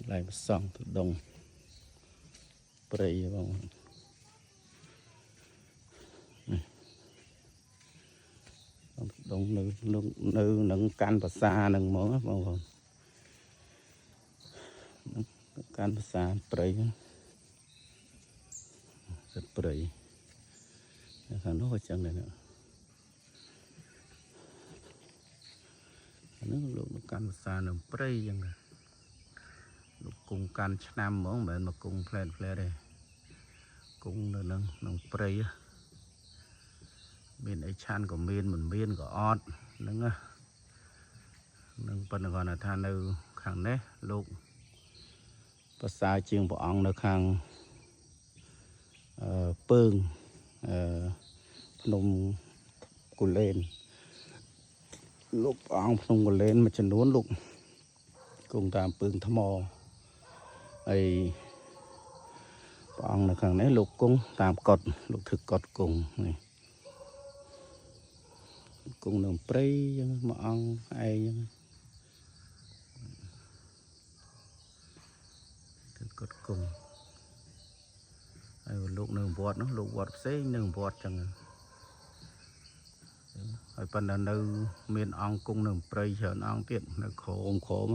ន្លែងប្រសង់ទុដងព្រៃបងនេះទុដងនៅនៅនៅនឹងកាន់ភាសានឹងហ្មងណាបងប្អូននឹងកាន់ភាសាព្រៃហ្នឹងសត្វព្រៃខាងនោះក៏ចឹងដែរណាអានោះលោកនៅកាន់ភាសានៅព្រៃចឹងដែរលោកគង់កាន់ឆ្នាំហ្មងមិនមែនមកគង់ផ្លែតផ្លែតទេគង់នៅនឹងក្នុងព្រៃហ៎មានអីឆាន់ក៏មានមិនមានក៏អត់ហ្នឹងណានឹងប៉ុន្តែគាត់ថានៅខាងនេះលោកប្រសើរជាងព្រះអង្គនៅខាងអឺពើងអឺភ្នំគូលែនលោកព្រះអង្គភ្នំគូលែនមួយចំនួនលោកគង់តាមពើងថ្មហើយព្រះអង្គនៅខាងនេះលោកគង់តាមកុដលោកធ្វើកុដគង់នេះគង់នៅព្រៃចឹងមួយអង្គឯងចឹងធ្វើកុដគង់ហើយលោកនៅវត្តនោះលោកវត្តផ្សេងនៅវត្តចឹងហើយប៉ុន្តែនៅមានអង្គគង់នៅព្រៃច្រើនអង្គទៀតនៅក្រោមក្រោម